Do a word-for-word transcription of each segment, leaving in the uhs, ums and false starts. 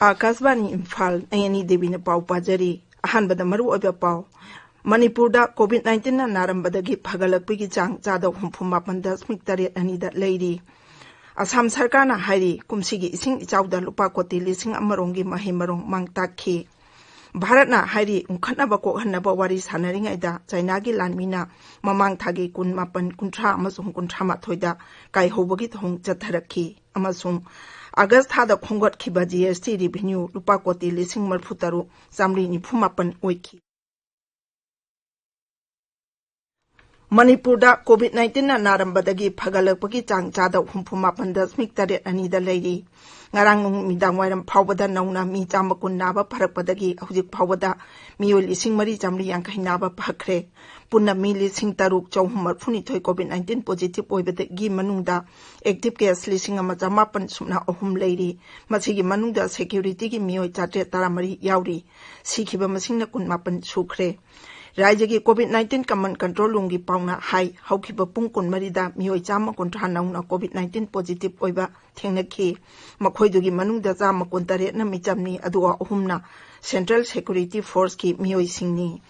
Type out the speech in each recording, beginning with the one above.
ꯑꯥꯀꯥꯁꯕꯥꯅꯤ ꯏꯝꯐꯥꯜ, ꯑꯩ ꯑꯅꯤ ꯗꯦꯕꯤꯅ ꯄꯥꯎ ꯄꯥꯖꯔꯤ꯫ ꯑꯍꯥꯟꯕꯗ ꯃꯔꯨꯑꯣꯏꯕ ꯄꯥꯎ꯫ ꯃꯅꯤꯄꯨꯔꯗ COVID nineteen ꯅꯥꯔꯝꯕꯗꯒꯤ ꯐꯒꯠꯂꯛꯄꯒꯤ ꯆꯥꯡ ꯆꯥꯗ ꯍꯨꯝꯐꯨ ꯃꯥꯄꯟ ꯗꯁꯃꯤꯛ ꯇꯔꯦꯠ ꯑꯅꯤꯗ ꯂꯩꯔꯤ꯫ ꯑꯁꯥꯝ ꯁꯔꯀꯥꯔꯅ ꯍꯥꯏꯔꯤ, ꯀꯨꯝꯁꯤꯒꯤ ꯏꯁꯤꯡ ꯏꯆꯥꯎꯗ ꯂꯨꯄꯥ ꯀꯣꯇꯤ ꯂꯤꯁꯤꯡ ꯑꯃ ꯔꯣꯝꯒꯤ ꯃꯍꯩ ꯃꯔꯣꯡ ꯃꯥꯡ ꯇꯥꯛꯈꯤ꯫ ꯚꯥꯔꯠꯅ ꯍꯥꯏꯔꯤ, ꯎꯪꯈꯠꯅꯕ ꯀꯣꯛꯍꯟꯅꯕ ꯋꯥꯔꯤ ꯁꯥꯟꯅꯔꯤꯉꯩꯗ ꯆꯥꯏꯅꯥꯒꯤ ꯂꯥꯟꯃꯤꯅ ꯃꯃꯥꯡ ꯊꯥꯒꯤ ꯀꯨꯟ ꯃꯥꯄꯟ, ꯀꯨꯟꯊ꯭ꯔꯥ ꯑꯃꯁꯨꯡ ꯀꯨꯟꯊ꯭ꯔꯥ ꯃꯥꯊꯣꯏꯗ ꯀꯥꯏꯍꯧꯕꯒꯤ ꯊꯧꯑꯣꯡ ꯆꯠꯊꯔꯛꯈꯤ꯫ ꯑꯃꯁꯨꯡ ꯑꯥꯒꯁ ꯊꯥꯗ ꯈꯣꯝꯒꯠꯈꯤꯕ G S T revenue ꯂꯨꯄꯥ ꯀꯣꯇꯤ ꯂꯤꯁꯤꯡ ꯃꯔꯤꯐꯨ ꯇꯔꯨꯛ, ꯆꯥꯃꯔꯤ ꯅꯤꯐꯨ ꯃꯥꯄꯟ ꯑꯣꯏꯈꯤ꯫ ꯃꯅꯤꯄꯨꯔꯗ COVID nineteen ꯅꯥꯔꯝꯕꯗꯒꯤ ꯐꯒꯠꯂꯛꯄꯒꯤ ꯆꯥꯡ ꯆꯥꯗ ꯍꯨꯝꯐꯨ ꯃꯥꯄꯟ ꯗꯁꯃꯤꯛ ꯇꯔꯦꯠ ꯑꯅꯤꯗ ꯂꯩꯔꯤ꯫ ꯉꯔꯥꯡ ꯅꯨꯃꯤꯗꯥꯡ ꯋꯥꯏꯔꯝ ꯐꯥꯎꯕꯗ ꯅꯧꯅ ꯃꯤ ꯆꯥꯝꯃ ꯀꯨꯟ ꯅꯥꯕ ꯐꯔꯛꯄꯗꯒꯤ ꯍꯧꯖꯤꯛ ꯐꯥꯎꯕꯗ ꯃꯤꯑꯣꯏ ꯂꯤꯁꯤꯡ ꯃꯔꯤ ꯆꯥꯃꯔꯤ ꯌꯥꯡꯈꯩ ꯅꯥꯕ ꯐꯈ꯭ꯔꯦ꯫ ꯄꯨꯟꯅ ꯃꯤ ꯂꯤꯁꯤꯡ ꯇꯔꯨꯛ ꯆꯍꯨꯝ ꯃꯔꯤꯐꯨꯅꯤꯊꯣꯏ COVID nineteen positive ꯑꯣꯏꯕꯗꯒꯤ ꯃꯅꯨꯡꯗ active case ꯂꯤꯁꯤꯡ ꯑꯃ ꯆꯃꯥꯄꯟ ꯁꯨꯞꯅ ꯑꯍꯨꯝ ꯂꯩꯔꯤ꯫ ꯃꯁꯤꯒꯤ ꯃꯅꯨꯡꯗ security ꯒꯤ ꯃꯤꯑꯣꯏ ꯆꯥꯇ꯭ꯔꯦꯠ ꯇꯔꯥꯃꯔꯤ ꯌꯥꯎꯔꯤ꯫ ꯁꯤꯈꯤꯕ ꯃꯁꯤꯡꯅ ꯀꯨꯟꯃꯥꯄꯟ ꯁꯨꯈ꯭ꯔꯦ꯫ ꯔꯥꯖ꯭ꯌꯒꯤ COVID nineteen command control room ꯒꯤ ꯄꯥꯎꯅ ꯍꯥꯏ, ꯍꯧꯈꯤꯕ ꯄꯨꯡ ꯀꯨꯟꯃꯔꯤꯗ ꯃꯤꯑꯣꯏ ꯆꯥꯝꯃ ꯀꯨꯟꯊ꯭ꯔꯥ ꯅꯧꯅ COVID nineteen positive ꯑꯣꯏꯕ ꯊꯦꯡꯅꯈꯤ꯫ ꯃꯈꯣꯏꯗꯨꯒꯤ ꯃꯅꯨꯡꯗ ꯆꯥꯝꯃ ꯀꯨꯟꯇꯔꯦꯠꯅ ꯃꯤꯆꯝꯅꯤ, ꯑꯗꯨꯒ ꯑꯍꯨꯝꯅ Central Security Force ꯀꯤ ꯃꯤꯑꯣꯏꯁꯤꯡꯅꯤ꯫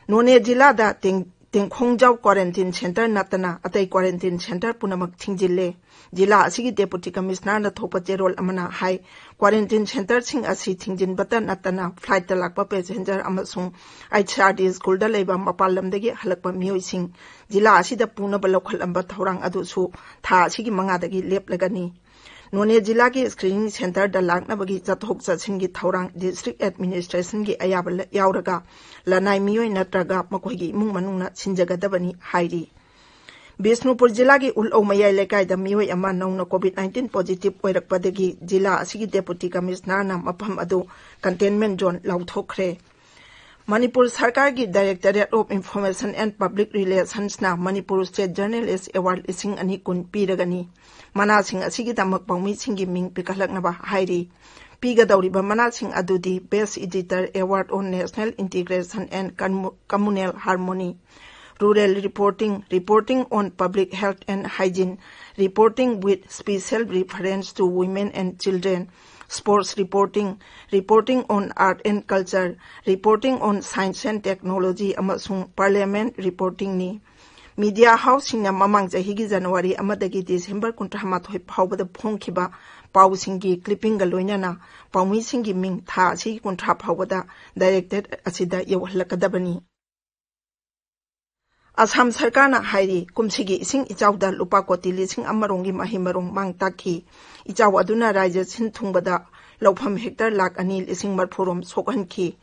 ꯅꯣꯅꯦ ꯖꯤꯂꯥꯗ ꯇꯦꯡ-, ꯇꯦꯡꯈꯣꯡꯖꯥꯎ quarantine center ꯅꯠꯇꯅ ꯑꯇꯩ quarantine center ꯄꯨꯝꯅꯃꯛ ꯊꯤꯡꯖꯤꯜꯂꯦ꯫ ꯖꯤꯂꯥ ꯑꯁꯤꯒꯤ Deputy Commissioner ꯅ ꯊꯣꯛꯄ ꯆꯦꯔꯣꯜ ꯑꯃꯅ ꯍꯥꯏ, quarantine center ꯁꯤꯡ ꯑꯁꯤ ꯊꯤꯡꯖꯤꯟꯕꯇ ꯅꯠꯇꯅ flight ꯇ ꯂꯥꯛꯄ passenger ꯑꯃꯁꯨꯡ H R D school ꯗ ꯂꯩꯕ ꯃꯄꯥꯟ ꯂꯝꯗꯒꯤ ꯍꯜꯂꯛꯄ ꯃꯤꯑꯣꯏꯁꯤꯡ ꯖꯤꯂꯥ ꯑꯁꯤꯗ ꯄꯨꯅꯕ ꯂꯧꯈꯠꯂꯝꯕ ꯊꯧꯔꯥꯡ ꯑꯗꯨꯁꯨ ꯊꯥ ꯑꯁꯤꯒꯤ ꯃꯉꯥꯗꯒꯤ ꯂꯦꯞꯂꯒꯅꯤ꯫ ꯅꯣꯅꯦ ꯖꯤꯂꯥꯒꯤ screening center ꯗ ꯂꯥꯛꯅꯕꯒꯤ ꯆꯠꯊꯣꯛ ꯆꯠꯁꯤꯟꯒꯤ ꯊꯧꯔꯥꯡ district administration ꯒꯤ ꯑꯌꯥꯕ ꯂ-, ꯌꯥꯎꯔꯒ ꯂꯅꯥꯏ ꯃꯤꯑꯣꯏ ꯅꯠꯇ꯭ꯔꯒ ꯃꯈꯣꯏꯒꯤ ꯏꯃꯨꯡ ꯃꯅꯨꯡꯅ ꯁꯤꯟꯖꯒꯗꯕꯅꯤ ꯍꯥꯏꯔꯤ꯫ ꯕꯤꯁꯅꯨꯄꯨꯔ ꯖꯤꯂꯥꯒꯤ ꯎꯜꯂꯧ ꯃꯌꯥꯏ ꯂꯩꯀꯥꯏꯗ ꯃꯤꯑꯣꯏ ꯑꯃ ꯅꯧꯅ COVID nineteen positive ꯑꯣꯏꯔꯛꯄꯗꯒꯤ ꯖꯤꯂꯥ ꯑꯁꯤꯒꯤ Deputy Commissioner ꯅ ꯃꯐꯝ ꯑꯗꯨ containment zone ꯂꯥꯎꯊꯣꯛꯈ꯭ꯔꯦ꯫ ꯃꯅꯤꯄꯨꯔ ꯁꯔꯀꯥꯔꯒꯤ Directorate of Information and Public Relations ꯅ Manipur State Journalist Award ꯂꯤꯁꯤꯡ ꯑꯅꯤ ꯀꯨꯟ ꯄꯤꯔꯒꯅꯤ꯫ ꯃꯅꯥꯁꯤꯡ ꯑꯁꯤꯒꯤꯗꯃꯛ ꯄꯥꯎꯃꯤꯁꯤꯡꯒꯤ ꯃꯤꯡ ꯄꯤꯈꯠꯂꯛꯅꯕ ꯍꯥꯏꯔꯤ꯫ ꯄꯤꯒꯗꯧꯔꯤꯕ ꯃꯅꯥꯁꯤꯡ ꯑꯗꯨꯗꯤ Best Editor Award on National Integration and Commu-, Communal Harmony, Rural Reporting, Reporting on Public Health and Hygiene, Reporting with Special Reference to Women and Children, Sports Reporting, Reporting on Art and Culture, Reporting on Science and Technology ꯑꯃꯁꯨꯡ Parliament Reportingꯅꯤ꯫ Media Houseꯁꯤꯡꯅ ꯃꯃꯥꯡ ꯆꯍꯤꯒꯤ ꯖꯅꯋꯥꯔꯤ ꯑꯃꯗꯒꯤ December ꯀꯨꯟꯊ꯭ꯔꯥ ꯃꯥꯊꯣꯏ ꯐꯥꯎꯕꯗ ꯐꯣꯡꯈꯤꯕ ꯄꯥꯎꯁꯤꯡꯒꯤ clippingꯒ ꯂꯣꯏꯅꯅ ꯄꯥꯎꯃꯤꯁꯤꯡꯒꯤ ꯃꯤꯡ ꯊꯥ ꯑꯁꯤꯒꯤ ꯀꯨꯟꯊ꯭ꯔꯥ ꯐꯥꯎꯕꯗ Directorate ꯑꯁꯤꯗ ꯌꯧꯍꯜꯂꯛꯀꯗꯕꯅꯤ꯫ ꯑꯁꯥꯝ ꯁꯔꯀꯥꯔꯅ ꯍꯥꯏꯔꯤ, ꯀꯨꯝꯁꯤꯒꯤ ꯏꯁꯤꯡ ꯏꯆꯥꯎꯗ ꯂꯨꯄꯥ ꯀꯣꯇꯤ ꯂꯤꯁꯤꯡ ꯑꯃ ꯔꯣꯝꯒꯤ ꯃꯍꯩ ꯃꯔꯣꯡ ꯃꯥꯡ ꯇꯥꯛꯈꯤ꯫ ꯏꯆꯥꯎ ꯑꯗꯨꯅ ꯔꯥꯖ꯭ꯌ ꯁꯤꯟ ꯊꯨꯡꯕꯗ ꯂꯧꯐꯝ ꯍꯦꯛꯇꯔ ꯂꯥꯈ ꯑꯅꯤ ꯂꯤꯁꯤꯡ ꯃꯔꯤꯐꯨ ꯔꯣꯝ ꯁꯣꯛꯍꯟꯈꯤ꯫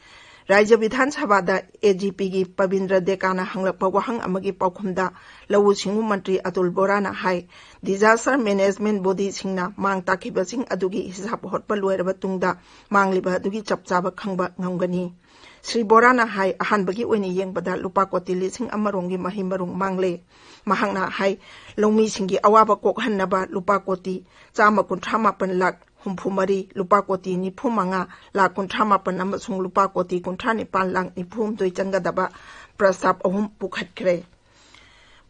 ꯔꯥꯖ꯭ꯌ ꯕꯤꯙꯥꯟ ꯁꯚꯥꯗ AGPꯒꯤ ꯄꯕꯤꯟꯗ꯭ꯔ ꯗꯦꯀꯥꯅ ꯍꯪꯂꯛꯄ ꯋꯥꯍꯪ ꯑꯃꯒꯤ ꯄꯥꯎꯈꯨꯝꯗ ꯂꯧꯎ ꯁꯤꯡꯎ ꯃꯟꯇ꯭ꯔꯤ ꯑꯇꯨꯜ ꯕꯣꯔꯥꯅ ꯍꯥꯏ, Disaster Management Bodyꯁꯤꯡꯅ ꯃꯥꯡ ꯇꯥꯛꯈꯤꯕꯁꯤꯡ ꯑꯗꯨꯒꯤ ꯍꯤꯁꯥꯕ ꯍꯣꯠꯄ ꯂꯣꯏꯔꯕ ꯇꯨꯡꯗ ꯃꯥꯡꯂꯤꯕ ꯑꯗꯨꯒꯤ ꯆꯞ ꯆꯥꯕ ꯈꯪꯕ ꯉꯝꯒꯅꯤ꯫ ꯁ꯭ꯔꯤ ꯕꯣꯔꯥꯅ ꯍꯥꯏ, ꯑꯍꯥꯟꯕꯒꯤ ꯑꯣꯏꯅ ꯌꯦꯡꯕꯗ ꯂꯨꯄꯥ ꯀꯣꯇꯤ ꯂꯤꯁꯤꯡ ꯑꯃ ꯔꯣꯝꯒꯤ ꯃꯍꯩ ꯃꯔꯣꯡ ꯃꯥꯡꯂꯦ꯫ ꯃꯍꯥꯛꯅ ꯍꯥꯏ, ꯂꯧꯃꯤꯁꯤꯡꯒꯤ ꯑꯋꯥꯕ ꯀꯣꯛꯍꯟꯅꯕ ꯂꯨꯄꯥ ꯀꯣꯇꯤ ꯆꯥꯝꯃ ꯀꯨꯟꯊ꯭ꯔꯥ ꯃꯥꯄꯟ ꯂꯥꯈ ꯍꯨꯝꯐꯨ ꯃꯔꯤ, ꯂꯨꯄꯥ ꯀꯣꯇꯤ ꯅꯤꯐꯨ ꯃꯉꯥ ꯂꯥꯈ ꯀꯨꯟꯊ꯭ꯔꯥ ꯃꯥꯄꯟ ꯑꯃꯁꯨꯡ ꯂꯨꯄꯥ ꯀꯣꯇꯤ ꯀꯨꯟꯊ꯭ꯔꯥ ꯅꯤꯄꯥꯟ ꯂꯥꯈ ꯅꯤꯐꯨ ꯍꯨꯝꯗꯣꯏ ꯆꯪꯒꯗꯕ ꯄ꯭ꯔꯁꯇꯥꯕ ꯑꯍꯨꯝ ꯄꯨꯈꯠꯈ꯭ꯔꯦ꯫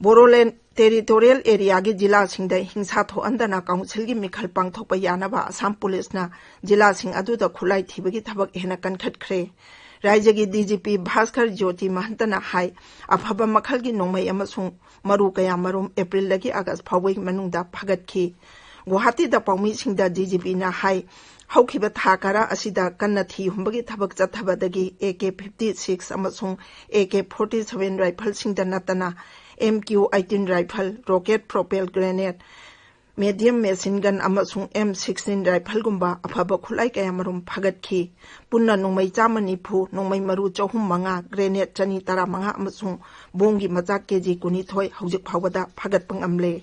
ꯕꯣꯔꯣꯂꯦꯟ territorial areaꯒꯤ ꯖꯤꯂꯥꯁꯤꯡꯗ ꯍꯤꯡꯁꯥ ꯊꯣꯛꯍꯟꯗꯅ councilꯒꯤ ꯃꯤꯈꯜ ꯄꯥꯡꯊꯣꯛꯄ ꯌꯥꯅꯕ ꯑꯁꯥꯝ ꯄꯨꯂꯤꯁꯅ ꯖꯤꯂꯥꯁꯤꯡ ꯑꯗꯨꯗ ꯈꯨꯠꯂꯥꯏ ꯊꯤꯕꯒꯤ ꯊꯕꯛ ꯍꯦꯟꯅ ꯀꯟꯈꯠꯈ꯭ꯔꯦ꯫ ꯔꯥꯖ꯭ꯌꯒꯤ DGP ꯚꯥꯁꯀꯔ ꯖ꯭ꯌꯣꯇꯤ ꯃꯍꯟꯇꯅ ꯍꯥꯏ, ꯑꯐꯕ ꯃꯈꯜꯒꯤ ꯅꯣꯡꯃꯩ ꯑꯃꯁꯨꯡ ꯃꯔꯨ ꯀꯌꯥ ꯃꯔꯨꯝ ꯑꯦꯄ꯭ꯔꯤꯜꯗꯒꯤ ꯑꯥꯒꯁ ꯐꯥꯎꯕꯒꯤ ꯃꯅꯨꯡꯗ ꯐꯥꯒꯠꯈꯤ꯫ ꯒꯨꯋꯥꯍꯥꯇꯤꯗ ꯄꯥꯎꯃꯤꯁꯤꯡꯗ DGPꯅ ꯍꯥꯏ, ꯍꯧꯈꯤꯕ ꯊꯥ ꯈꯔ ꯑꯁꯤꯗ ꯀꯟꯅ ꯊꯤ ꯍꯨꯝꯕꯒꯤ ꯊꯕꯛ ꯆꯠꯊꯕꯗꯒꯤ AK fifty six ꯑꯃꯁꯨꯡ AK forty seven rifleꯁꯤꯡꯗ ꯅꯠꯇꯅ MQ eighteen rifle, rocket propelled grenade, medium machine gun ꯑꯃꯁꯨꯡ M sixteen rifleꯒꯨꯝꯕ ꯑꯐꯕ ꯈꯨꯠꯂꯥꯏ ꯀꯌꯥ ꯃꯔꯨꯝ ꯐꯥꯒꯠꯈꯤ꯫ ꯄꯨꯟꯅ ꯅꯣꯡꯃꯩ ꯆꯥꯝꯃ ꯅꯤꯐꯨ, ꯅꯣꯡꯃꯩ ꯃꯔꯨ ꯆꯍꯨꯝ ꯃꯉꯥ, grenade ꯆꯅꯤ ꯇꯔꯥꯃꯉꯥ ꯑꯃꯁꯨꯡ ꯕꯣꯝꯒꯤ ꯃꯆꯥꯛ KG ꯀꯨꯟꯅꯤꯊꯣꯏ ꯍꯧꯖꯤꯛ ꯐꯥꯎꯕꯗ ꯐꯥꯒꯠꯄ ꯉꯝꯂꯦ꯫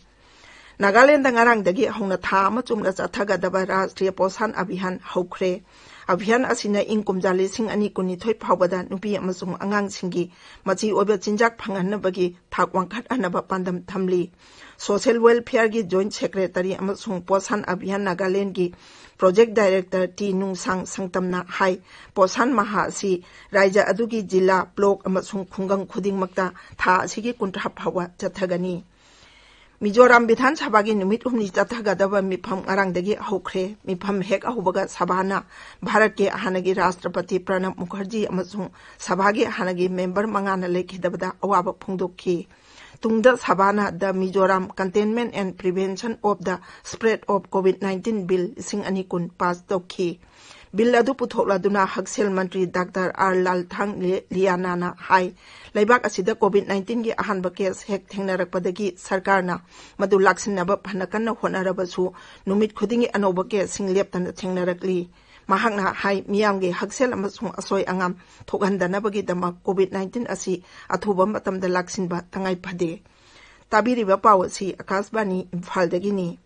ꯅꯥꯒꯥꯂꯦꯟꯗ ꯉꯔꯥꯡꯗꯒꯤ ꯍꯧꯅ ꯊꯥ ꯑꯃ ꯆꯨꯞꯅ ꯆꯠꯊꯒꯗꯕ ꯔꯥꯁꯇ꯭ꯔꯤꯌ ꯄꯣꯁꯥꯟ ꯑꯚꯤꯌꯥꯟ ꯍꯧꯈ꯭ꯔꯦ꯫ ꯑꯚꯤꯌꯥꯟ ꯑꯁꯤꯅ ꯏꯪ ꯀꯨꯝꯖꯥ ꯂꯤꯁꯤꯡ ꯑꯅꯤ ꯀꯨꯟꯅꯤꯊꯣꯏ ꯐꯥꯎꯕꯗ ꯅꯨꯄꯤ ꯑꯃꯁꯨꯡ ꯑꯉꯥꯡꯁꯤꯡꯒꯤ ꯃꯆꯤ ꯑꯣꯏꯕ ꯆꯤꯟꯖꯥꯛ ꯐꯪꯍꯟꯅꯕꯒꯤ ꯊꯥꯛ ꯋꯥꯡꯈꯠꯍꯟꯅꯕ ꯄꯥꯟꯗꯝ ꯊꯝꯂꯤ꯫ Social Welfareꯒꯤ Joint Secretary ꯑꯃꯁꯨꯡ ꯄꯣꯁꯥꯟ ꯑꯚꯤꯌꯥꯟ ꯅꯥꯒꯥꯂꯦꯟꯒꯤ Project Director ꯇꯤ ꯅꯨꯡꯁꯥꯡ ꯁꯪꯇꯝꯅ ꯍꯥꯏ, ꯄꯣꯁꯥꯟ ꯃꯍꯥ ꯑꯁꯤ ꯔꯥꯖ꯭ꯌ ꯑꯗꯨꯒꯤ ꯖꯤꯂꯥ, block ꯑꯃꯁꯨꯡ ꯈꯨꯡꯒꯪ ꯈꯨꯗꯤꯡꯃꯛꯇ ꯊꯥ ꯑꯁꯤꯒꯤ ꯀꯨꯟꯊ꯭ꯔꯥ ꯐꯥꯎꯕ ꯆꯠꯊꯒꯅꯤ꯫ ꯃꯤꯖꯣꯔꯥꯝ ꯕꯤꯙꯥꯟ ꯁꯚꯥꯒꯤ ꯅꯨꯃꯤꯠ ꯍꯨꯝꯅꯤ ꯆꯠꯊꯒꯗꯕ ꯃꯤꯐꯝ ꯉꯔꯥꯡꯗꯒꯤ ꯍꯧꯈ꯭ꯔꯦ꯫ ꯃꯤꯐꯝ ꯍꯦꯛ ꯑꯍꯧꯕꯒ ꯁꯚꯥꯅ ꯚꯥꯔꯠꯀꯤ ꯍꯥꯟꯅꯒꯤ ꯔꯥꯁꯇ꯭ꯔꯄꯇꯤ ꯄ꯭ꯔꯅꯕ ꯃꯨꯈꯔꯖꯤ ꯑꯃꯁꯨꯡ ꯁꯚꯥꯒꯤ ꯍꯥꯟꯅꯒꯤ ꯃꯦꯝꯕꯔ ꯃꯉꯥꯅ ꯂꯩꯈꯤꯗꯕꯗ ꯑꯋꯥꯕ ꯐꯣꯡꯗꯣꯛꯈꯤ꯫ ꯇꯨꯡꯗ ꯁꯚꯥꯅ The Mizoram Containment and Prevention of the Spread of COVID nineteen Bill ꯂꯤꯁꯤꯡ ꯑꯅꯤ ꯀꯨꯟ ꯄꯥꯁ ꯇꯧꯈꯤ꯫ ꯕꯤꯜ ꯑꯗꯨ ꯄꯨꯊꯣꯛꯂꯗꯨꯅ ꯍꯛꯁꯦꯜ ꯃꯟꯇ꯭ꯔꯤ ꯗꯥꯛꯇꯔ ꯑꯥꯔ ꯂꯥꯜꯊꯥꯡ ꯂꯤ-, ꯂꯤꯌꯥꯅꯥꯅ ꯍꯥꯏ, ꯂꯩꯕꯥꯛ ꯑꯁꯤꯗ ꯀꯣꯚꯤꯗ ꯅꯥꯏꯟꯇꯤꯟꯒꯤ ꯑꯍꯥꯟꯕ ꯀꯦꯁ ꯍꯦꯛ ꯊꯦꯡꯅꯔꯛꯄꯗꯒꯤ ꯁꯔꯀꯥꯔꯅ ꯃꯗꯨ ꯂꯥꯛꯁꯤꯟꯅꯕ ꯐꯅ ꯀꯟꯅ ꯍꯣꯠꯅꯔꯕꯁꯨ, ꯅꯨꯃꯤꯠ ꯈꯨꯗꯤꯡꯒꯤ ꯑꯅꯧꯕ ꯀꯦꯁꯁꯤꯡ ꯂꯦꯞꯇꯅ ꯊꯦꯡꯅꯔꯛꯂꯤ꯫ ꯃꯍꯥꯛꯅ ꯍꯥꯏ, ꯃꯤꯌꯥꯝꯒꯤ ꯍꯛꯁꯦꯜ ꯑꯃꯁꯨꯡ ꯑꯁꯣꯏ ꯑꯉꯥꯝ ꯊꯣꯛꯍꯟꯗꯅꯕꯒꯤꯗꯃꯛ ꯀꯣꯚꯤꯗ ꯅꯥꯏꯟꯇꯤꯟ ꯑꯁꯤ ꯑꯊꯨꯕ ꯃꯇꯝꯗ ꯂꯥꯛꯁꯤꯟꯕ ꯇꯉꯥꯏ ꯐꯗꯦ꯫ ꯇꯥꯕꯤꯔꯤꯕ ꯄꯥꯎ ꯑꯁꯤ ꯑꯀꯥꯁꯕꯥꯅꯤ ꯏꯝꯐꯥꯜꯗꯒꯤꯅꯤ꯫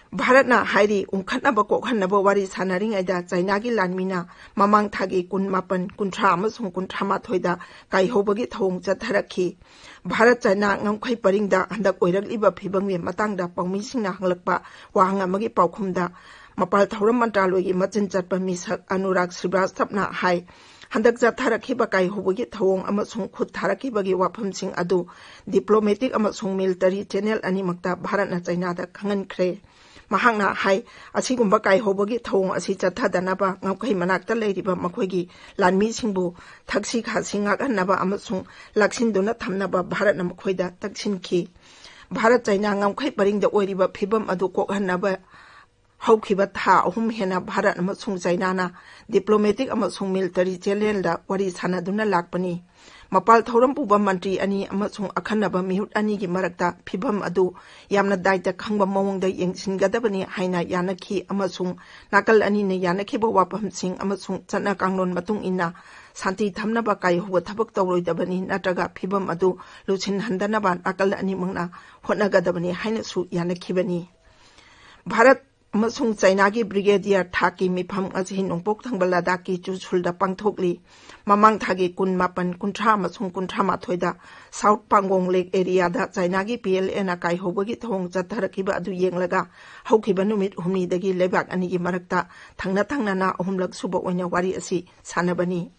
ꯚꯥꯔꯠꯅ ꯍꯥꯏꯔꯤ, ꯎꯪꯈꯠꯅꯕ ꯀꯣꯛꯍꯟꯅꯕ ꯋꯥꯔꯤ ꯁꯥꯟꯅꯔꯤꯉꯩꯗ ꯆꯥꯏꯅꯥꯒꯤ ꯂꯥꯟꯃꯤꯅ ꯃꯃꯥꯡ ꯊꯥꯒꯤ ꯀꯨꯟꯃꯥꯄꯟ, ꯀꯨꯟꯊ꯭ꯔꯥ ꯑꯃꯁꯨꯡ ꯀꯨꯟꯊ꯭ꯔꯥ ꯃꯥꯊꯣꯏꯗ ꯀꯥꯏꯍꯧꯕꯒꯤ ꯊꯧꯑꯣꯡ ꯆꯠꯊꯔꯛꯈꯤ꯫ ꯚꯥꯔꯠ ꯆꯥꯏꯅꯥ ꯉꯝꯈꯩ ꯄꯔꯤꯡꯗ ꯍꯟꯗꯛ ꯑꯣꯏꯔꯛꯂꯤꯕ ꯐꯤꯕꯝꯒꯤ ꯃꯇꯥꯡꯗ ꯄꯥꯎꯃꯤꯁꯤꯡꯅ ꯍꯪꯂꯛꯄ ꯋꯥꯍꯪ ꯑꯃꯒꯤ ꯄꯥꯎꯈꯨꯝꯗ ꯃꯄꯥꯜ ꯊꯧꯔꯝ ꯃꯟꯇ꯭ꯔꯥꯂꯣꯏꯒꯤ ꯃꯆꯤꯟ ꯆꯠꯄ ꯃꯤꯁꯛ ꯑꯅꯨꯔꯥꯒ ꯁ꯭ꯔꯤꯕꯥꯁꯇꯞꯅ ꯍꯥꯏ, ꯍꯟꯗꯛ ꯆꯠꯊꯔꯛꯈꯤꯕ ꯀꯥꯏꯍꯧꯕꯒꯤ ꯊꯧꯑꯣꯡ ꯑꯃꯁꯨꯡ ꯈꯨꯠ ꯊꯥꯔꯛꯈꯤꯕꯒꯤ ꯋꯥꯐꯝꯁꯤꯡ ꯑꯗꯨ ꯗꯤꯄ꯭ꯂꯣꯃꯦꯇꯤꯛ ꯑꯃꯁꯨꯡ ꯃꯤꯂꯤꯇꯔꯤ ꯆꯦꯅꯦꯜ ꯑꯅꯤꯃꯛꯇ ꯚꯥꯔꯠꯅ ꯆꯥꯏꯅꯥꯗ ꯈꯪꯍꯟꯈ꯭ꯔꯦ꯫ ꯃꯍꯥꯛꯅ ꯍꯥꯏ, ꯑꯁꯤꯒꯨꯝꯕ ꯀꯥꯏꯍꯧꯕꯒꯤ ꯊꯧꯑꯣꯡ ꯑꯁꯤ ꯆꯠꯊꯗꯅꯕ ꯉꯝꯈꯩ ꯃꯅꯥꯛꯇ ꯂꯩꯔꯤꯕ ꯃꯈꯣꯏꯒꯤ ꯂꯥꯟꯃꯤꯁꯤꯡꯕꯨ ꯊꯛꯁꯤ ꯈꯥꯁꯤ ꯉꯥꯛꯍꯟꯅꯕ ꯑꯃꯁꯨꯡ ꯂꯥꯛꯁꯤꯟꯗꯨꯅ ꯊꯝꯅꯕ ꯚꯥꯔꯠꯅ ꯃꯈꯣꯏꯗ ꯇꯛꯁꯤꯟꯈꯤ꯫ ꯚꯥꯔꯠ ꯆꯥꯏꯅꯥ ꯉꯝꯈꯩ ꯄꯔꯤꯡꯗ ꯑꯣꯏꯔꯤꯕ ꯐꯤꯕꯝ ꯑꯗꯨ ꯀꯣꯛꯍꯟꯅꯕ ꯍꯧꯈꯤꯕ ꯊꯥ ꯑꯍꯨꯝ ꯍꯦꯟꯅ ꯚꯥꯔꯠ ꯑꯃꯁꯨꯡ ꯆꯥꯏꯅꯥꯅ ꯗꯤꯄ꯭ꯂꯣꯃꯦꯇꯤꯛ ꯑꯃꯁꯨꯡ ꯃꯤꯂꯤꯇꯔꯤ ꯆꯦꯅꯦꯜꯗ ꯋꯥꯔꯤ ꯁꯥꯟꯅꯗꯨꯅ ꯂꯥꯛꯄꯅꯤ꯫ ꯃꯄꯥꯜ ꯊꯧꯔꯝ ꯄꯨꯕ ꯃꯟꯇ꯭ꯔꯤ ꯑꯅꯤ ꯑꯃꯁꯨꯡ ꯑꯈꯟꯅꯕ ꯃꯤꯍꯨꯠ ꯑꯅꯤꯒꯤ ꯃꯔꯛꯇ ꯐꯤꯕꯝ ꯑꯗꯨ ꯌꯥꯝꯅ ꯗꯥꯏꯇ ꯈꯪꯕ ꯃꯑꯣꯡꯗ ꯌꯦꯡꯁꯤꯟꯒꯗꯕꯅꯤ ꯍꯥꯏꯅ ꯌꯥꯅꯈꯤ ꯑꯃꯁꯨꯡ ꯅꯥꯀꯜ ꯑꯅꯤꯅ ꯌꯥꯅꯈꯤꯕ ꯋꯥꯐꯝꯁꯤꯡ ꯑꯃꯁꯨꯡ ꯆꯠꯅ ꯀꯥꯡꯂꯣꯟ ꯃꯇꯨꯡ ꯏꯟꯅ ꯁꯥꯟꯇꯤ ꯊꯝꯅꯕ ꯀꯥꯏꯍꯧꯕ ꯊꯕꯛ ꯇꯧꯔꯣꯏꯗꯕꯅꯤ ꯅꯠꯇ꯭ꯔꯒ ꯐꯤꯕꯝ ꯑꯗꯨ ꯂꯨꯁꯤꯟꯍꯟꯗꯅꯕ ꯅꯥꯀꯜ ꯑꯅꯤꯃꯛꯅ ꯍꯣꯠꯅꯒꯗꯕꯅꯤ ꯍꯥꯏꯅꯁꯨ ꯌꯥꯅꯈꯤꯕꯅꯤ꯫ ꯚꯥꯔꯠ ꯑꯃꯁꯨꯡ ꯆꯥꯏꯅꯥꯒꯤ ꯕ꯭ꯔꯤꯒꯦꯗꯤꯌꯔ ꯊꯥꯛꯀꯤ ꯃꯤꯐꯝ ꯉꯁꯤ ꯅꯣꯡꯄꯣꯛ ꯊꯪꯕ ꯂꯗꯥꯈꯀꯤ ꯆꯨꯁꯨꯜꯗ ꯄꯥꯡꯊꯣꯛꯂꯤ꯫ ꯃꯃꯥꯡ ꯊꯥꯒꯤ ꯀꯨꯟꯃꯥꯄꯟ, ꯀꯨꯟꯊ꯭ꯔꯥ ꯑꯃꯁꯨꯡ ꯀꯨꯟꯊ꯭ꯔꯥ ꯃꯥꯊꯣꯏꯗ ꯁꯥꯎꯠ ꯄꯥꯡꯒꯣꯡ ꯂꯦꯛ ꯑꯦꯔꯤꯌꯥꯗ ꯆꯥꯏꯅꯥꯒꯤ ꯄꯤ ꯑꯦꯜ ꯑꯦꯅ ꯀꯥꯏꯍꯧꯕꯒꯤ ꯊꯧꯑꯣꯡ ꯆꯠꯊꯔꯛꯈꯤꯕ ꯑꯗꯨ ꯌꯦꯡꯂꯒ ꯍꯧꯈꯤꯕ ꯅꯨꯃꯤꯠ ꯍꯨꯝꯅꯤꯗꯒꯤ ꯂꯩꯕꯥꯛ ꯑꯅꯤꯒꯤ ꯃꯔꯛꯇ ꯊꯪꯅ ꯊꯪꯅꯅ ꯑꯍꯨꯝꯂꯛ ꯁꯨꯕ ꯑꯣꯏꯅ ꯋꯥꯔꯤ ꯑꯁꯤ ꯁꯥꯟꯅꯕꯅꯤ꯫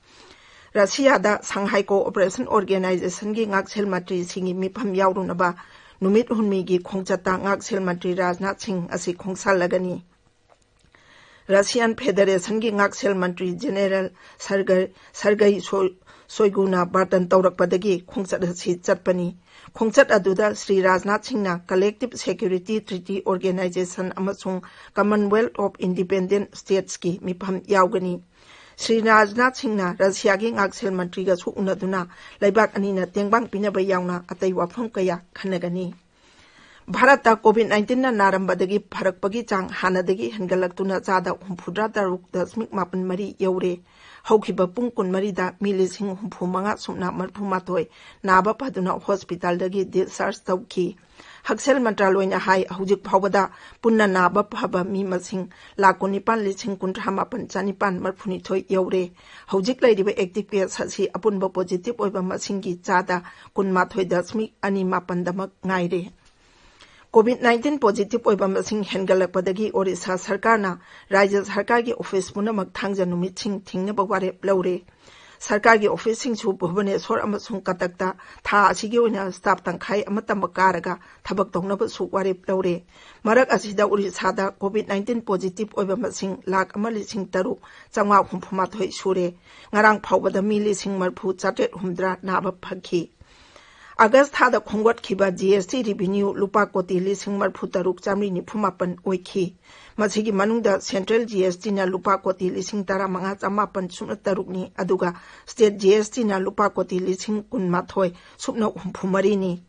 ꯔꯁꯤꯌꯥꯗ ꯁꯪꯍꯥꯏ ꯀꯣꯑꯣꯄꯔꯦꯁꯟ ꯑꯣꯔꯒꯦꯅꯥꯏꯖꯦꯁꯟꯒꯤ ꯉꯥꯛꯁꯦꯜ ꯃꯟꯇ꯭ꯔꯤꯁꯤꯡꯒꯤ ꯃꯤꯐꯝ ꯌꯥꯎꯔꯨꯅꯕ ꯅꯨꯃꯤꯠ ꯍꯨꯝꯅꯤꯒꯤ ꯈꯣꯡꯆꯠꯇ ꯉꯥꯛꯁꯦꯜ ꯃꯟꯇ꯭ꯔꯤ ꯔꯥꯖꯅꯥꯊ ꯁꯤꯡ ꯑꯁꯤ ꯈꯣꯡꯁꯥꯜꯂꯒꯅꯤ꯫ ꯔꯁꯤꯌꯥꯟ ꯐꯦꯗꯔꯦꯁꯟꯒꯤ ꯉꯥꯛꯁꯦꯜ ꯃꯟꯇ꯭ꯔꯤ ꯖꯦꯅꯦꯔꯦꯜ ꯁꯔꯒꯔ-, ꯁꯔꯒꯩ ꯁꯣ-, ꯁꯣꯏꯒꯨꯅ ꯕꯥꯔꯇꯟ ꯇꯧꯔꯛꯄꯗꯒꯤ ꯈꯣꯡꯆꯠ ꯑꯁꯤ ꯆꯠꯄꯅꯤ꯫ ꯈꯣꯡꯆꯠ ꯑꯗꯨꯗ ꯁ꯭ꯔꯤ ꯔꯥꯖꯅꯥꯊ ꯁꯤꯡꯅ Collective Security Treaty Organization ꯑꯃꯁꯨꯡ Commonwealth of Independent Statesꯀꯤ ꯃꯤꯐꯝ ꯌꯥꯎꯒꯅꯤ꯫ ꯁ꯭ꯔꯤ ꯔꯥꯖꯅꯥꯊ ꯁꯤꯡꯅ ꯔꯁꯤꯌꯥꯒꯤ ꯉꯥꯛꯁꯦꯜ ꯃꯟꯇ꯭ꯔꯤꯒꯁꯨ ꯎꯅꯗꯨꯅ ꯂꯩꯕꯥꯛ ꯑꯅꯤꯅ ꯇꯦꯡꯕꯥꯡ ꯄꯤꯅꯕ ꯌꯥꯎꯅ ꯑꯇꯩ ꯋꯥꯐꯝ ꯀꯌꯥ ꯈꯟꯅꯒꯅꯤ꯫ ꯚꯥꯔꯠꯇ COVID nineteen ꯅꯥꯔꯝꯕꯗꯒꯤ ꯐꯔꯛꯄꯒꯤ ꯆꯥꯡ ꯍꯥꯟꯅꯗꯒꯤ ꯍꯦꯟꯒꯠꯂꯛꯇꯨꯅ ꯆꯥꯗ ꯍꯨꯝꯐꯨꯇꯔꯥ ꯇꯔꯨꯛ ꯗꯁꯃꯤꯛ ꯃꯥꯄꯟ ꯃꯔꯤ ꯌꯧꯔꯦ꯫ ꯍꯧꯈꯤꯕ ꯄꯨꯡ ꯀꯨꯟꯃꯔꯤꯗ ꯃꯤ ꯂꯤꯁꯤꯡ ꯍꯨꯝꯐꯨ ꯃꯉꯥ ꯁꯨꯞꯅ ꯃꯔꯤꯐꯨ ꯃꯥꯊꯣꯏ ꯅꯥꯕ ꯐꯗꯨꯅ ꯍꯣꯁꯄꯤꯇꯥꯜꯗꯒꯤ discharge ꯇꯧꯈꯤ꯫ ꯍꯛꯁꯦꯜ ꯃꯟꯇ꯭ꯔꯥꯂꯣꯏꯅ ꯍꯥꯏ, ꯍꯧꯖꯤꯛ ꯐꯥꯎꯕꯗ ꯄꯨꯟꯅ ꯅꯥꯕ ꯐꯕ ꯃꯤ ꯃꯁꯤꯡ ꯂꯥꯈ ꯀꯨꯟꯅꯤꯄꯥꯟ ꯂꯤꯁꯤꯡ ꯀꯨꯟꯊ꯭ꯔꯥ ꯃꯥꯄꯟ ꯆꯥꯅꯤꯄꯥꯟ ꯃꯔꯤꯐꯨꯅꯤꯊꯣꯏ ꯌꯧꯔꯦ꯫ ꯍꯧꯖꯤꯛ ꯂꯩꯔꯤꯕ active case ꯑꯁꯤ ꯑꯄꯨꯟꯕ positive ꯑꯣꯏꯕ ꯃꯁꯤꯡꯒꯤ ꯆꯥꯗ ꯀꯨꯟꯃꯥꯊꯣꯏ ꯗꯁꯃꯤꯛ ꯑꯅꯤ ꯃꯥꯄꯟꯗꯃꯛ ꯉꯥꯏꯔꯦ꯫ COVID nineteen positive ꯑꯣꯏꯕ ꯃꯁꯤꯡ ꯍꯦꯟꯒꯠꯂꯛꯄꯗꯒꯤ ꯑꯣꯔꯤꯁꯥ ꯁꯔꯀꯥꯔꯅ ꯔꯥꯖ꯭ꯌ ꯁꯔꯀꯥꯔꯒꯤ ꯑꯣꯐꯤꯁ ꯄꯨꯝꯅꯃꯛ ꯊꯥꯡꯖ ꯅꯨꯃꯤꯠꯁꯤꯡ ꯊꯤꯡꯅꯕ ꯋꯥꯔꯦꯞ ꯂꯧꯔꯦ꯫ ꯁꯔꯀꯥꯔꯒꯤ ꯑꯣꯐꯤꯁꯁꯤꯡꯁꯨ ꯚꯨꯕꯅꯦꯁ꯭ꯋꯔ ꯑꯃꯁꯨꯡ ꯀꯇꯛꯇ ꯊꯥ ꯑꯁꯤꯒꯤ ꯑꯣꯏꯅ staff ꯇꯪꯈꯥꯏ ꯑꯃ ꯇꯝꯕ ꯀꯥꯔꯒ ꯊꯕꯛ ꯇꯧꯅꯕꯁꯨ ꯋꯥꯔꯦꯞ ꯂꯧꯔꯦ꯫ ꯃꯔꯛ ꯑꯁꯤꯗ ꯑꯣꯔꯤꯁꯥꯗ COVID nineteen positive ꯑꯣꯏꯕ ꯃꯁꯤꯡ ꯂꯥꯈ ꯑꯃ ꯂꯤꯁꯤꯡ ꯇꯔꯨꯛ ꯆꯥꯝꯃꯉꯥ ꯍꯨꯝꯐꯨ ꯃꯥꯊꯣꯏ ꯁꯨꯔꯦ꯫ ꯉꯔꯥꯡ ꯐꯥꯎꯕꯗ ꯃꯤ ꯂꯤꯁꯤꯡ ꯃꯔꯤꯐꯨ ꯆꯥꯇ꯭ꯔꯦꯠ ꯍꯨꯝꯐꯨꯇꯔꯥ ꯅꯥꯕ ꯐꯈꯤ꯫ ꯑꯥꯒꯁ ꯊꯥꯗ ꯈꯣꯝꯒꯠꯈꯤꯕ GST revenue ꯂꯨꯄꯥ ꯀꯣꯇꯤ ꯂꯤꯁꯤꯡ ꯃꯔꯤꯐꯨ ꯇꯔꯨꯛ ꯆꯥꯃꯔꯤ ꯅꯤꯐꯨ ꯃꯥꯄꯟ ꯑꯣꯏꯈꯤ꯫ ꯃꯁꯤꯒꯤ ꯃꯅꯨꯡꯗ central GSTꯅ ꯂꯨꯄꯥ ꯀꯣꯇꯤ ꯂꯤꯁꯤꯡ ꯇꯔꯥꯃꯉꯥ ꯆꯥꯃꯥꯄꯟ ꯁꯨꯞꯅ ꯇꯔꯨꯛꯅꯤ, ꯑꯗꯨꯒ state GSTꯅ ꯂꯨꯄꯥ ꯀꯣꯇꯤ ꯂꯤꯁꯤꯡ ꯀꯨꯟꯃꯥꯊꯣꯏ ꯁꯨꯞꯅ ꯍꯨꯝꯐꯨ ꯃꯔꯤꯅꯤ꯫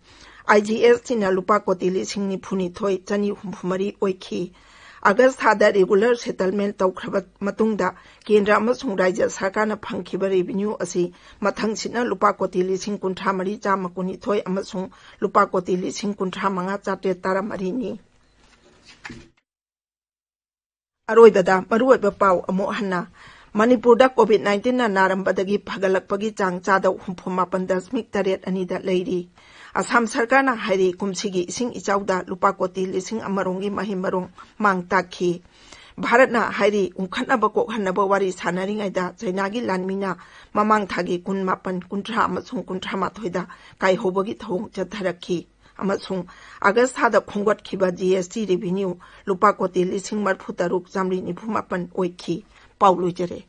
IGSTꯅ ꯂꯨꯄꯥ ꯀꯣꯇꯤ ꯂꯤꯁꯤꯡ ꯅꯤꯐꯨꯅꯤꯊꯣꯏ ꯆꯅꯤ ꯍꯨꯝꯐꯨ ꯃꯔꯤ ꯑꯣꯏꯈꯤ꯫ ꯑꯥꯒꯁ ꯊꯥꯗ regular settlement ꯇꯧꯈ꯭ꯔꯕ ꯃꯇꯨꯡꯗ ꯀꯦꯟꯗ꯭ꯔ ꯑꯃꯁꯨꯡ ꯔꯥꯖ꯭ꯌ ꯁꯔꯀꯥꯔꯅ ꯐꯪꯈꯤꯕ revenue ꯑꯁꯤ ꯃꯊꯪꯁꯤꯠꯅ ꯂꯨꯄꯥ ꯀꯣꯇꯤ ꯂꯤꯁꯤꯡ ꯀꯨꯟꯊ꯭ꯔꯥ ꯃꯔꯤ ꯆꯥꯝꯃ ꯀꯨꯟꯅꯤꯊꯣꯏ ꯑꯃꯁꯨꯡ ꯂꯨꯄꯥ ꯀꯣꯇꯤ ꯂꯤꯁꯤꯡ ꯀꯨꯟꯊ꯭ꯔꯥ ꯃꯉꯥ ꯆꯥꯇ꯭ꯔꯦꯠ ꯇꯔꯥ ꯃꯔꯤꯅꯤ꯫ ꯑꯔꯣꯏꯕꯗ ꯃꯔꯨꯑꯣꯏꯕ ꯄꯥꯎ ꯑꯃꯨꯛ ꯍꯟꯅ꯫ ꯃꯅꯤꯄꯨꯔꯗ COVID nineteenꯅ ꯅꯥꯔꯝꯕꯗꯒꯤ ꯐꯒꯠꯂꯛꯄꯒꯤ ꯆꯥꯡ ꯆꯥꯗ ꯍꯨꯝꯐꯨ ꯃꯥꯄꯟ ꯗꯁꯃꯤꯛ ꯇꯔꯦꯠ ꯑꯅꯤꯗ ꯂꯩꯔꯤ꯫ ꯑꯁꯥꯝ ꯁꯔꯀꯥꯔꯅ ꯍꯥꯏꯔꯤ, ꯀꯨꯝꯁꯤꯒꯤ ꯏꯁꯤꯡ ꯏꯆꯥꯎꯗ ꯂꯨꯄꯥ ꯀꯣꯇꯤ ꯂꯤꯁꯤꯡ ꯑꯃꯔꯣꯝꯒꯤ ꯃꯍꯩ ꯃꯔꯣꯡ ꯃꯥꯡ ꯇꯥꯛꯈꯤ꯫ ꯚꯥꯔꯠꯅ ꯍꯥꯏꯔꯤ, ꯎꯪꯈꯠꯅꯕ ꯀꯣꯛꯍꯟꯅꯕ ꯋꯥꯔꯤ ꯁꯥꯟꯅꯔꯤꯉꯩꯗ ꯆꯩꯅꯥꯒꯤ ꯂꯥꯟꯃꯤꯅ ꯃꯃꯥꯡ ꯊꯥꯒꯤ ꯀꯨꯟꯃꯥꯄꯟ, ꯀꯨꯟꯊ꯭ꯔꯥ ꯑꯃꯁꯨꯡ ꯀꯨꯟꯊ꯭ꯔꯥ ꯃꯥꯊꯣꯏꯗ ꯀꯥꯏꯍꯧꯕꯒꯤ ꯊꯧꯑꯣꯡ ꯆꯠꯊꯔꯛꯈꯤ꯫ ꯑꯃꯁꯨꯡ ꯑꯥꯒꯁ ꯊꯥꯗ ꯈꯣꯝꯒꯠꯈꯤꯕ ꯖꯤ ꯑꯦꯁ ꯇꯤ revenue ꯂꯨꯄꯥ ꯀꯣꯇꯤ ꯂꯤꯁꯤꯡ ꯃꯔꯤꯐꯨ ꯇꯔꯨꯛ ꯆꯥꯃꯔꯤ ꯅꯤꯐꯨ ꯃꯥꯄꯟ ꯑꯣꯏꯈꯤ꯫ ꯄꯥꯎ ꯂꯣꯏꯖꯔꯦ꯫